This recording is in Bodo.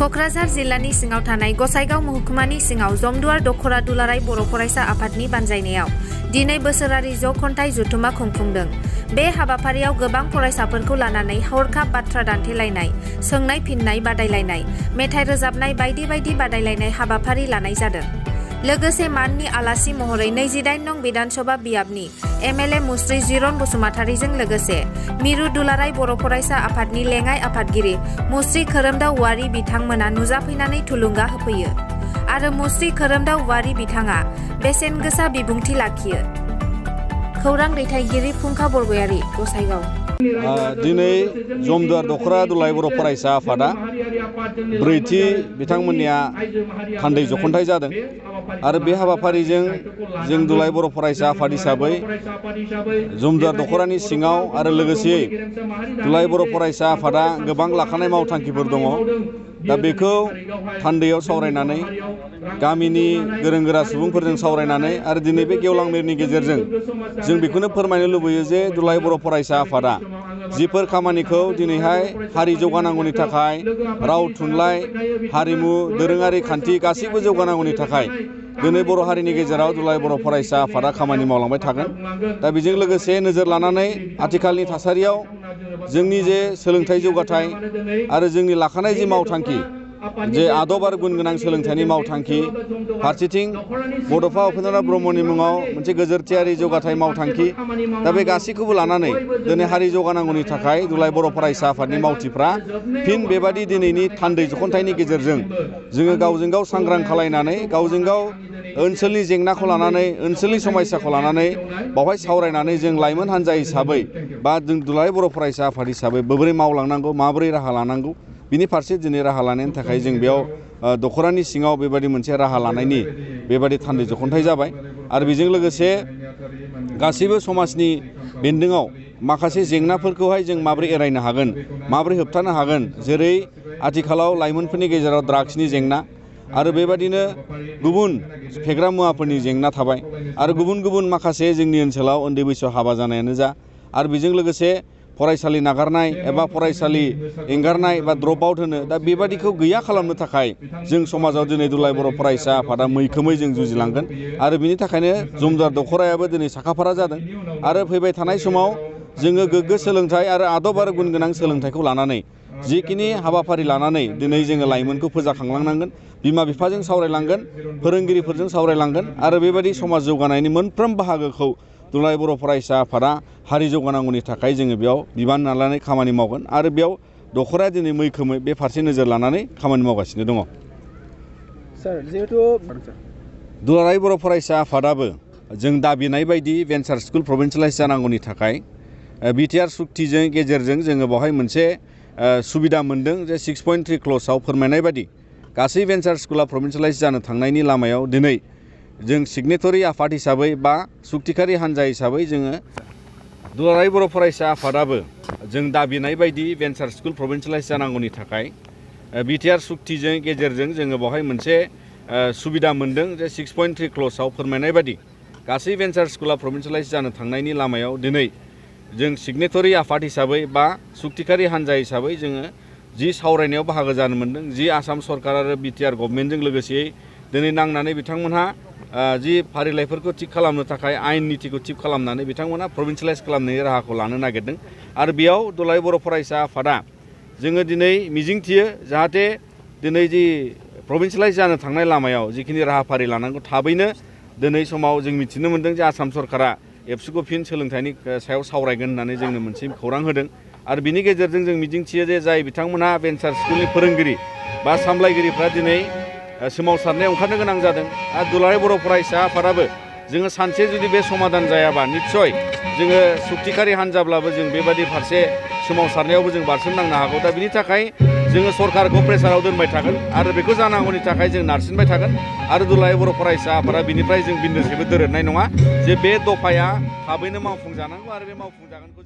क'क्राझार जिल्लानि सिङाव थानाय गसाइगाव महकुमानि सिङाव जमदुवार दख'रा दुलाराय बर' फरायसा आफादनि बानजायनायाव दिनै बोसोरारि ज'खन्थाइ जथुमा खुंफुंदों। बे हाबाफारियाव गोबां फरायसाफोरखौ लानानै हरखाब बाथ्रा दान्थेलायनाय, सोंनाय फिननाय बादायलायनाय, मेथाइ रोजाबनाय बायदि बायदि बादायलायनाय हाबाफारि लानाय जादों। लोगोसे माननि आलासि महरै 28 नं बिधानसभा बियाबनि एमएलए मुस्रि जिरन बसुमतारीजों लोगोसे मिरु दुलाराय बर' फरायसा आफादनि लेङाइ आफादगिरि मुस्रि खोरोमदाव औवारी बिथांमोना नुजाफैनानै थुलुंगा होफैयो आरो मुस्रि खोरोमदाव औवारी बिथाङा बेसेन गोसा बिबुंथि लाखियो। खौरां दैथायगिरि फुंखा बरगयारी, गसाइगाव। दिनै जमदुवार दख'रा दुलाराय बर' फरायसा आफादा ब्रैथि बिथांमोननिया थान्दै जखन्थाइ जादों आरो बे हाबाफारिजों जों दुलाराय बर' फरायसा आफाद हिसाबै जमदुवार दख'रानि सिङाव आरो लोगोसेयै दुलाराय बर' फरायसा आफादा गोबां लाखानाय मावथांखिफोर दङ। दा बेखौ थान्दैयाव सावरायनानै गामिनि गोरों गोरा सुबुंफोरजों सावरायनानै आरो दिनै बे गेवलां मेलनि गेजेरजों जों बेखौनो फोरमायनो लुबैयो जे दुलाराय बर' फरायसा आफादा जिफोर खामानिखौ दिनैहाय हारि जौगानांगौनि थाखाय राव थुनलाइ हारिमु दोरोङारि खान्थि गासैबो जौगानांगौनि थाखाय दिनै बर' हारिनि गेजेराव दुलाराय बर' फरायसा आफादा खामानि मावलांबाय थागोन। दा बेजों लोगोसे नोजोर लानानै आथिखालनि थासारियाव जोंनि जे सोलोंथाइ जौगाथाय आरो जोंनि लाखानाय जि मावथांखि जे आदब आरो गुन गोनां सोलोंथाइनि मावथांखि फारसेथिं बड'फा उपेन्द्रनाथ ब्रह्मनि मुङाव मोनसे गोजोरथियारि जौगाथाय मावथांखि दा बे गासैखौबो लानानै दिनै हारि जौगानांगौनि थाखाय दुलाराय बर' फरायसा आफादनि मावथिफ्रा फिन बेबादि दिनैनि थान्दै जखन्थाइनि गेजेरजों जोङो गावजों गाव सांग्रां खालायनानै गावजों गाव ओनसोलनि जेंनाखौ लानानै ओनसोलनि समस्याखौ लानानै बावहाय सावरायनानै जों लाइमोन हान्जा हिसाबै बा जों दुलाराय बर' फरायसा आफाद हिसाबै बोरै मावलांनांगौ माबोरै राहा लानांगौ बिनि फारसे दिनै राहा लानायनि थाखाय जों बेयाव दख'रानि सिङाव बेबायदि मोनसे राहा लानायनि बेबायदि थान्दै जखन्थाइ जाबाय आरो बेजों लोगोसे गासैबो समाजनि बेन्दोङाव माखासे जेंनाफोरखौहाय जों माबोरै एरायनो हागोन माबोरै होबथानो हागोन जेरै आथिखालाव लाइमोनफोरनि गेजेराव ड्राग्सनि जेंना आरो बेबादिनो गुबुन फेग्रा मुवाफोरनि जेंना थाबाय आरो गुबुन गुबुन माखासे जोंनि ओनसोलाव उन्दै बैसोआव हाबा जानायानो जा आरो बेजों लोगोसे फरायसालि नागारनाय एबा फरायसालि एंगारनाय बा ड्रप आउट होनो दा बेबादिखौ गैया खालामनो थाखाय जों समाजाव दिनै दुलाराय बर' फरायसा आफादा मैखोमै जों जुजिलांगोन आरो बिनि थाखायनो जमदुवार दख'रायाबो दिनै साखाफारा जादों आरो फैबाय थानाय समाव जोङो गोग्गो सोलोंथाइ आरो आदब आरो गुन गोनां सोलोंथाइखौ लानानै जिखिनि हाबाफारि लानानै दिनै जोङो लाइमोनखौ फोजाखांलांनांगोन बिमा बिफाजों सावरायलांगोन फोरोंगिरिफोरजों सावरायलांगोन आरो बेबायदि समाज जौगानायनि मोनफ्रोम बाहागोखौ दुलाराय बर' फरायसा आफादा हारि जौगानांगौनि थाखाय जोङो बेयाव बिबान लानानै खामानि मावगोन आरो बेयाव दख'राया दिनै मैखोमै बे फारसे नोजोर लानानै खामानि मावगासिनो दङ। सार जिहेतु दुलाराय बर' फरायसा आफादाबो जों दाबिनाय बायदि भेन्सार स्कुल प्रभिन्सियेलाइज जानांगौनि थाखाय बिटिआर सुक्तिजों गेजेरजों जोङो बेवहाय मोनसे सुबिदा मोन्दों जे 6.3 क्ल'जआव फोरमायनाय बायदि गासै भेन्सार स्कुला प्रभिन्सियेलाइज जानो थांनायनि लामायाव दिनै जों सिगनेटरि आफाद हिसाबै बा सुक्तिकारि हान्जा हिसाबै जोङो दुलाराय बर' फरायसा आफादाबो जों दाबिनाय बायदि भेन्सार स्कुल प्रभिन्सियेलाइज जानांगौनि थाखाय बिटिआर सुक्तिजों गेजेरजों जोङो बेवहाय मोनसे सुबिदा मोन्दों जे 6.3 क्ल'जआव फोरमायनाय बायदि गासै भेन्सार स्कुला प्रभिन्सियेलाइज जानो थांनायनि लामायाव दिनै जों सिगनेटरि आफाद हिसाबै बा सुक्तिकारि हान्जा हिसाबै जोङो जि सावरायनायाव बाहागो जानो मोन्दों जि आसाम सरकार आरो बिटिआर गभर्नमेन्टजों लोगोसेयै दिनै नांनानै बिथांमोनहा जि फारिलाइफोरखौ थिग खालामनो थाखाय आयेन नितिखौ थिग खालामनानै बिथांमोना प्रभिन्सियेलाइज खालामनायनि राहाखौ लानो नागिरदों आरो बेयाव दुलाराय बर' फरायसा आफादा जोङो दिनै मिजिंथियो जाहाथे दिनै जि प्रभिन्सियेलाइज जानो थांनाय लामायाव जिखिनि राहाफारि लानांगौ थाबैनो दिनै समाव जों मिथिनो मोन्दों जे आसाम सरकारा एबसुखौ फिन सोलोंथाइनि सायाव सावरायगोन होननानै जोंनो मोनसे खौरां होदों आरो बिनि गेजेरजों जों मिजिंथियो जे जाय बिथांमोनहा भेन्सार स्कुलनि फोरोंगिरि बा सामलायगिरिफ्रा दिनै सोमावसारनायाव ओंखारनो गोनां जादों आरो दुलाराय बर' फरायसा आफादाबो जोङो सानसे जुदि बे समाधान जायाबा निस्सय जोङो सुक्तिकारि हान्जाब्लाबो जों बेबादि फारसे सोमावसारनायावबो जों बारसोमनांनो हागौ दा बिनि थाखाय जोङो सरकारखौ प्रेसाराव दोनबाय थागोन आरो बेखौ जानांगौनि थाखाय जों नारसिनबाय थागोन आरो दुलाराय बर' फरायसा आफादा बिनिफ्राय जों बिन्दोसेबो दोरोदनाय नङा जे बे दफाया थाबैनो मावफुंजानांगौ आरो बे मावफुंजागोनखौ